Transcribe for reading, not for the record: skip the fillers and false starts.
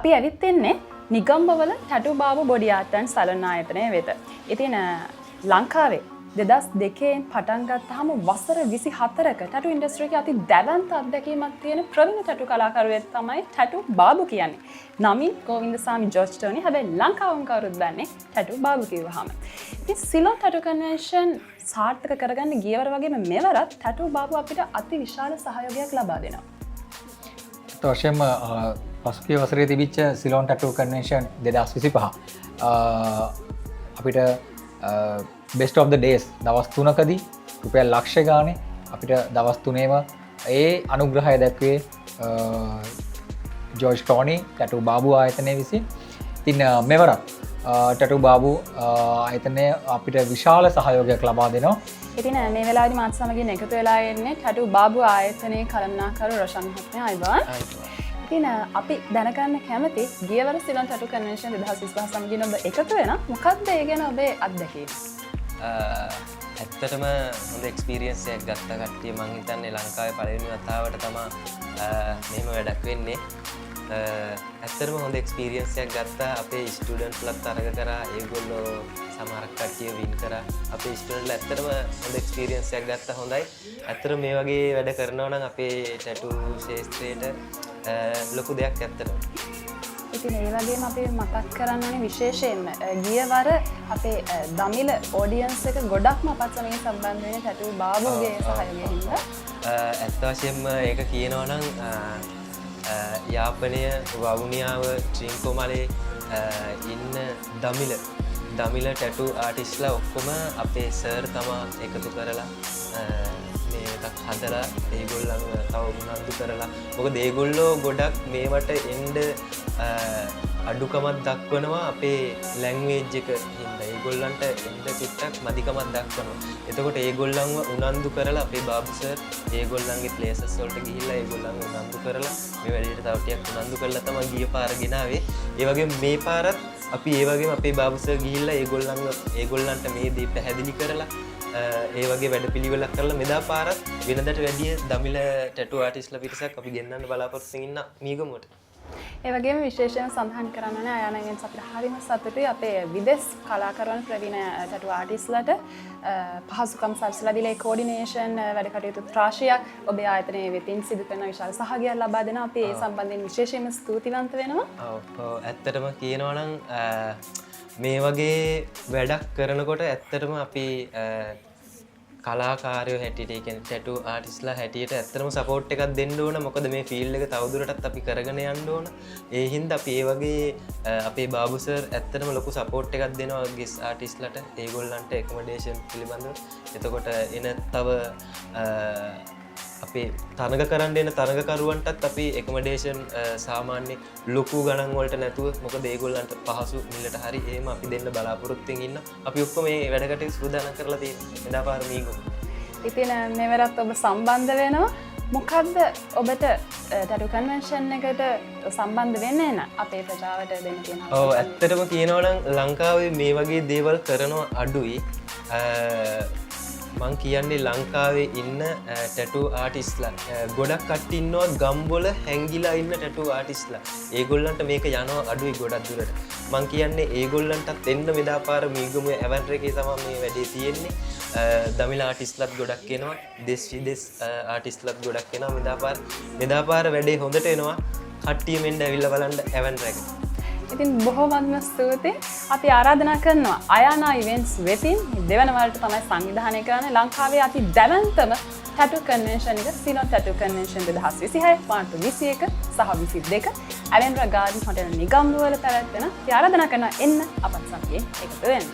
අපි ඇවිත් ඉන්නේ නිගම්බවල tattoo Babu body art and සලූන් ආයතනය වෙත. ඉතින් ලංකාවේ 2002න් පටන් ගත්තාම වසර 24ක ටැටු ඉන්ඩස්ට්‍රි එකේ අති දැවැන්ත අත්දැකීමක් තියෙන ප්‍රවීණ ටැටු කලාකරුවෙක් තමයි ටැටු බාබු කියන්නේ. නමින් ගෝවින්දසාමි ජෝර්ජ් ටෝනි. හැබැයි ලංකාවම කවුරුත් දන්නේ ටැටු බාබු කිව්වහම. ඉතින් සිලෝන් ටැටු කන්වෙන්ෂන් සාර්ථක කරගන්න ගියවර වගේම මෙවරත් ටැටු බාබු අපිට අති විශාල සහයෝගයක් ලබා දෙනවා. ඇත්ත වශයෙන්ම පසුගිය වසරේ තිබිච්ච සිලෝන් ටැටු කන්වෙන්ෂන් 2025 අපිට බෙස්ට් ඔෆ් the days දවස් 3කදී රුපියල් ලක්ෂ ගානේ අපිට දවස් 3ේම ඒ අනුග්‍රහය දැක්වේ ජෝර්ජ් ටෝනි ටැටු බාබු ආයතනය විසින්. ඉතින් මෙවරත් ටැටු බාබු ආයතනය අපිට විශාල සහයෝගයක් ලබා දෙනවා. ඉතින් මේ වෙලාවේදී මාත් සමගින් එකතු වෙලා ඉන්නේ ටැටු බාබු ආයතනයේ කළමනාකරු රොෂන් මහත්මයා. ආයුබෝවන්. ඉතින් අපි දැනගන්න කැමති ගියවර සිලෝන් ටැටු කන්වෙන්ෂන් 2025 සමගින් ඔබ එකතු වෙනා, මොකක්ද ඒ ගැන ඔබේ අත්දැකීම? ඇත්තටම හොඳ එක්ස්පීරියන්ස් එකක් ගත්ත කට්ටිය. මං හිතන්නේ ලංකාවේ පළවෙනි වතාවට තමා මෙහෙම වැඩක් වෙන්නේ. ඇත්තටම හොඳ එක්ස්පීරියන්ස් එකක් ගත්තා. අපේ ස්ටුඩන්ට්ස්ලත් තරග කරා. ඒගොල්ලෝ සමහරක් කට්ටිය වින් කරා. අපේ ස්ටුඩන්ට්ලා ඇත්තටම හොඳ එක්ස්පීරියන්ස් එකක් ගත්තා. හොඳයි. ඇත්තටම මේ වගේ වැඩ කරනවා නම් අපේ ටැටු ක්ෂේත්‍රයට ලොකු දෙයක් ඇත්තටම. ඉතින් ඒ වගේම අපි මතක් කරන්න ඕනේ විශේෂයෙන්ම ගියවර අපේ දමිළ ඔඩියන්ස් එක ගොඩක්ම අපත් සමගින් සම්බන්ධ වෙන්නේ ටැටු බාබුගේ සහයෝගය හින්දා. ඇත්ත වශයෙන්ම ඒක කියනවා නම් යාපනය, වවුනියාව, ට්‍රින්කෝමලේ ඉන්න දමිළ දමිළ ටැටු ආටිස්ලා ඔක්කොම අපේ සර් තමා එකතු කරලා මේ එකක් හදලා ඒගොල්ලන්ව තව උනන්දු කරලා. මොකද ඒගොල්ලෝ ගොඩක් මේවට එන්න අඩුකමක් දක්වනවා අපේ ලැන්ග්වේජ් එක හින්දා. ඒගොල්ලන්ට එන්න චුට්ටක් මදිකමක් දක්වනවා. එතකොට ඒගොල්ලන්ව උනන්දු කරලා අපේ බාබු සර් ඒගොල්ලන්ගේ ප්ලේසස් වලට ගිහිල්ලා ඒගොල්ලන්ව උනන්දු කරලා මේ වැඩේට තව ටිකක් උනන්දු කරලා තමයි ගිය පාර ගෙනාවේ. ඒ වගේම මේ පාරත් අපි ඒ වගේම අපේ බාබු සර් ගිහිල්ලා ඒගොල්ලන්ට මේ දේ පැහැදිලි කරලා ඒ වගේ වැඩපිළිවෙලක් කරලා මෙදා පාරත් වෙනදට වැඩිය දමිළ ටැටු ආටිස්ට්ලා පිරිසක් අපි ගෙන්නන්න බලාපොරොත්තු වෙමින් ඉන්න මීගමුවට. ඒ වගේම විශේෂයෙන් සඳහන් කරන්න ඕනේ, අයානගෙන් අපිට හරිම සතුටුයි අපේ විදෙස් කලාකරුවන්, ප්‍රවීණ ටැටු ආටිස්ට්ලාට පහසුකම් සලසලා දීලා ඒ කෝඩිනේෂන් වැඩ කටයුතු රාශියක් ඔබේ ආයතනයේ වෙතින් සිදු කරන විශාල සහයෝගයක් ලබා දෙනවා. අපි ඒ සම්බන්ධයෙන් විශේෂයෙන්ම ස්තුතිවන්ත වෙනවා. ඔව්, ඇත්තටම කියනවා නම් මේ වගේ වැඩක් කරනකොට ඇත්තටම අපි කලාකාරයෝ හැටියට, ඒ කියන්නේ ටැටු ආටිස්ට්ලා හැටියට ඇත්තටම සපෝට් එකක් දෙන්න ඕන. මොකද මේ ෆීල්ඩ් එක තවදුරටත් අපි කරගෙන යන්න ඕන. ඒ හින්දා අපි ඒ වගේ අපේ බාබු සර් ඇත්තටම ලොකු සපෝට් එකක් දෙනවා ගෙස්ට් ආටිස්ට්ලාට, ඒගොල්ලන්ට ඇකොමඩේෂන් පිළිබඳව. එතකොට එන තව අපේ තරඟ කරන්න එන තරඟකරුවන්ටත් අපි ඇකොමඩේෂන් සාමාන්‍ය ලොකු ගණන් වලට නැතුව, මොකද ඒගොල්ලන්ට පහසු මිලට හරි එහෙම අපි දෙන්න බලාපොරොත්තුවෙන් ඉන්න. අපි ඔක්කොම මේ වැඩ කටයුතු සූදානම් කරලා තියෙනවා එදා පාර මීගමු. ඉතින් මෙවරත් ඔබ සම්බන්ධ වෙනවා. මොකද්ද ඔබට ටැටු කන්වෙන්ෂන් එකට සම්බන්ධ වෙන්න එන අපේ ප්‍රජාවට දෙන්න තියෙන ඔව්, ඇත්තටම කියනවා නම් ලංකාවේ මේ වගේ දේවල් කරනවා අඩුයි. මං කියන්නේ ලංකාවේ ඉන්න ටැටු ආටිස්ලා ගොඩක් කට්ටිය ඉන්නවා ගම්වල හැංගිලා ඉන්න ටැටු ආටිස්ලා. ඒගොල්ලන්ට මේක යනවා අඩුයි ගොඩක් දුරට. මං කියන්නේ ඒගොල්ලන්ටත් එන්න මෙදා පාර මීගමුවේ ඇවන්ටර් එකේ තමයි මේ වැඩේ තියෙන්නේ. දමිළ ආටිස්ලත් ගොඩක් එනවා. දෙස් විදෙස් ආටිස්ලත් ගොඩක් එනවා මෙදා පාර. මෙදා පාර වැඩේ හොඳට එනවා. කට්ටියම එන්න, ඇවිල්ලා බලන්න ඇවන්ටර් එක. ඉතින් බොහෝමත්ම ස්තුතියි. අපි ආරාධනා කරනවා අයානා ඉවෙන්ට්ස් වෙතින් දෙවන වරට තමයි සංවිධානය කරන්නේ ලංකාවේ අති දැවැන්තම ටැටු කන්වෙන්ෂන් එක, සිලෝන් ටැටු කන්වෙන්ෂන් 2026, මාර්තු 21 සහ 22 ඇවෙන්ඩ්‍රා ගාඩන් හොටෙල් නිගම්බු වල පැවැත්වෙන. අපි ආරාධනා කරනවා එන්න අපත් සමගින් එකතු වෙන්න.